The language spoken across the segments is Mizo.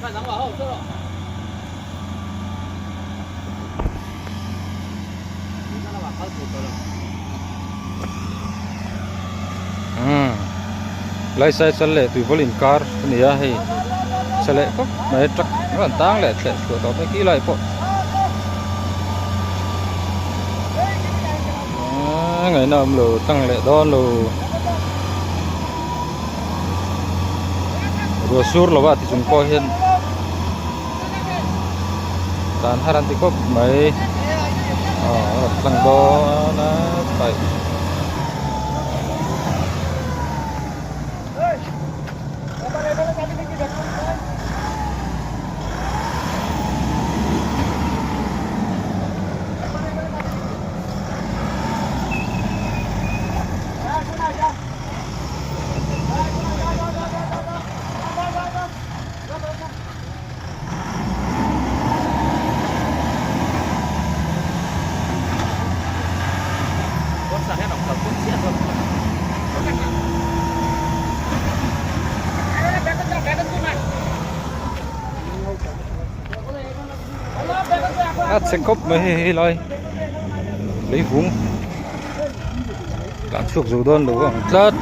Umm laisai chal leh tuivawl inkar a ni a hei chhe leh khawp mai truck a rawn tang leh thleh thluah tawh mai khi lai pawh aaa ngaihna a awm lo tlang leh dawn lo ruah sur lo a ti chung pawh hian dan har an ti khawp mai aw a rawn tlang dawn a paih. A chhe khawp mai hei helai leivung tlan chhuak zo dawn lo ang tlat.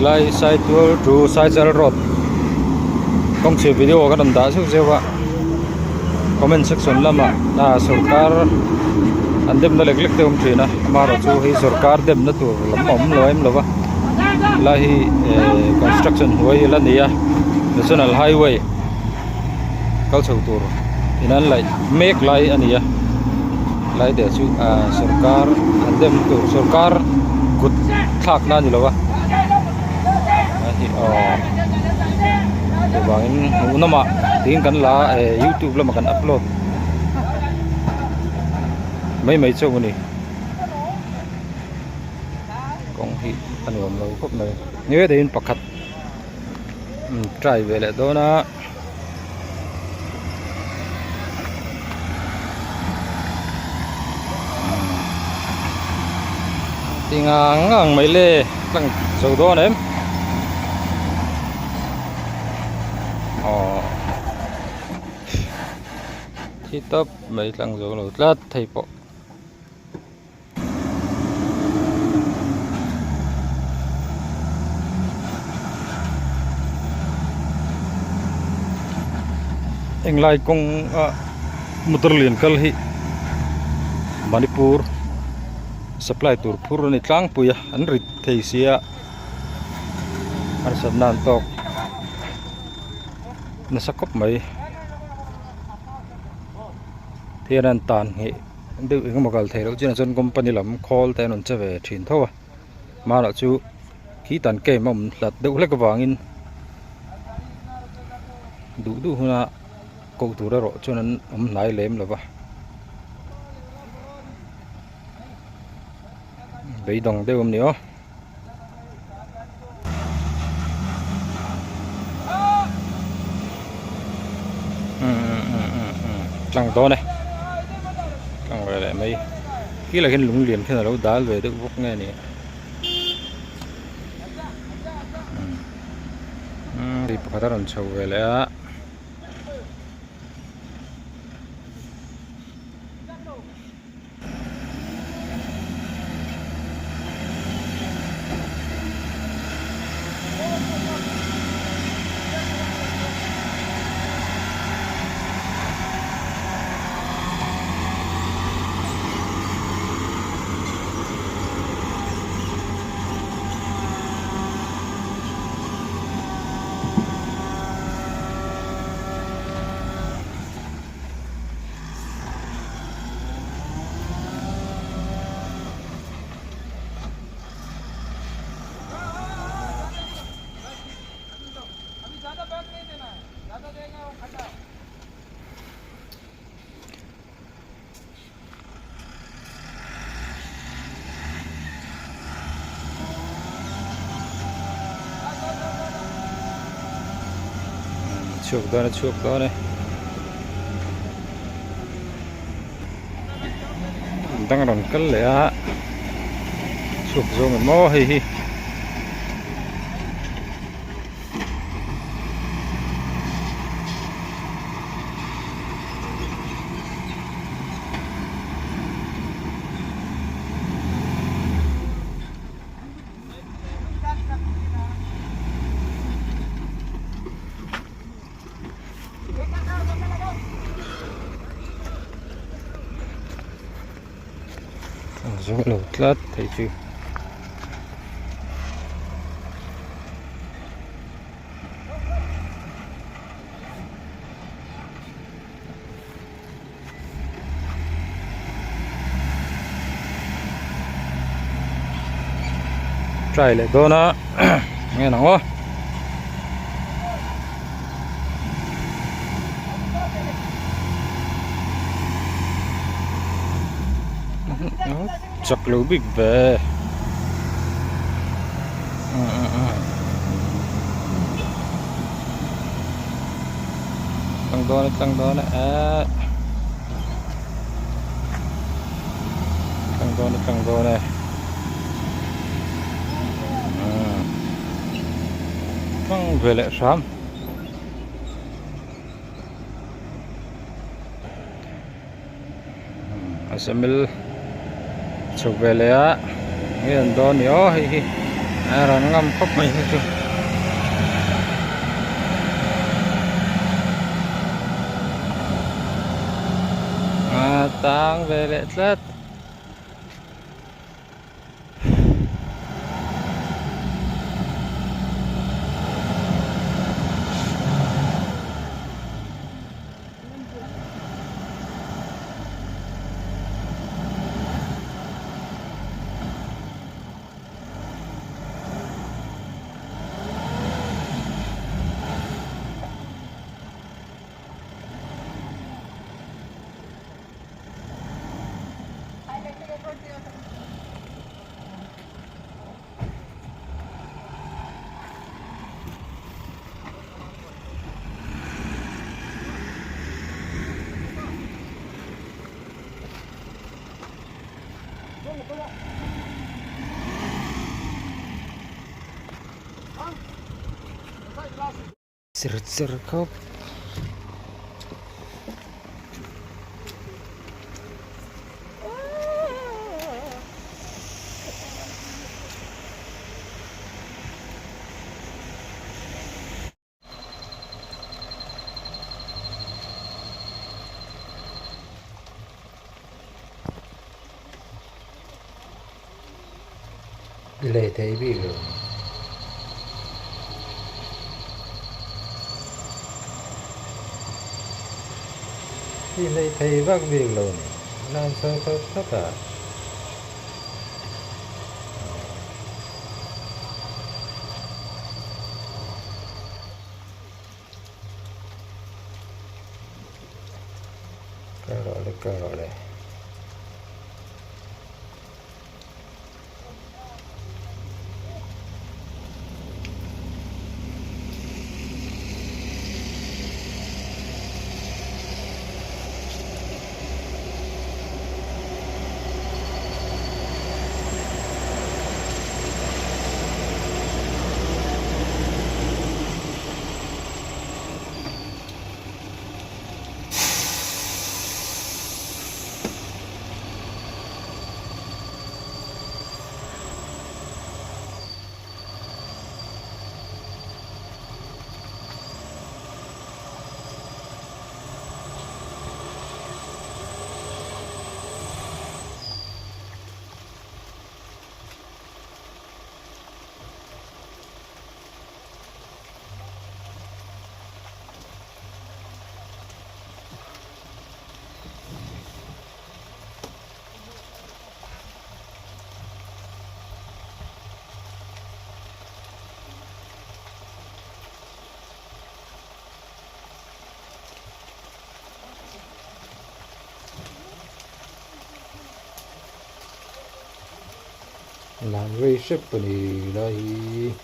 Lai Saitual to Saichal road kawng chhia video ka rawn dah zeuh zeuh a comment section lamah ah sawrkar an demna lek lek te awm thin a amaherawhchu hei sawrkar demna tur lam a awm lo em lo va helai hi eh construction hnuai la ni a national highway kal chho tur in an laih mek lai a ni a lai te chu ah sawrkar an dem tur sawrkar kut thlak na a ni lo va a hi aw chuvangin hmuh nawmah tiin kan la a eh youtube lamah kan upload mai mai chauh a ni kawng hi a nuam lo khawp mai ni vek in pakhat try ve leh dawn a. Ti ngang ngang mai le tlang zo dawn em aw thi tawp mai tlang zo lo tlat thei pawh. Englai kawng a motor lian kal hi Manipur supply tur phur a ni tlangpui a an rit thei sia harsatna an tawk nasa khawp mai thian an tan ngheh. Deuh eng emaw kal theih loh chinah chuan company lam khawl te an rawn che ve thin tho a mahlah chu khi tan camp a awm hlat deuh hlek avangin duh duh huna koh tur erawh chuan an awm hnai lem lo va beidawng deuh awm ni aw. Tlang dawn e tlang ve leh mai khi lah hian lung lian khian alo dal ve deuh bawk nge ni umm hei pakhat a rawn chho ve leh a. Chhuak dawn e chhuak dawn e. Dang rawn kal leh a chhuak zawng em aw hei hi. Zawng lo tlat thei chu. Try leh dawn a nge nang aw. Chak lo bik ve. Tlang dawn e tlang dawn e eh tlang dawn e tlang dawn e umm tlang ve leh hram. A samil chhuk ve leh a nge an dawn ni aw hei hi a rawn ngam khawp mai hi chu. A tang ve leh tlat. Chir cher khawp. Lei thei bik lo. I lei thei vak bik lo ni. Lan chho thawt thawt a. Kal rawh le kal rawh le. Lan rei hrep a ni lai hi.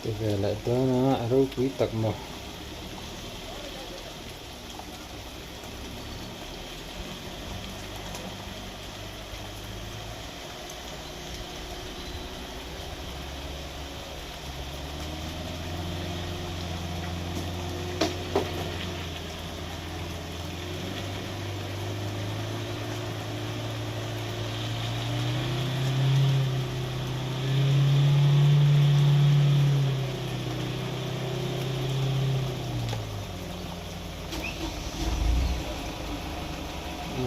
Ti ve leh dawn a a ropui tak maw.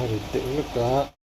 A rit deuh hlek a.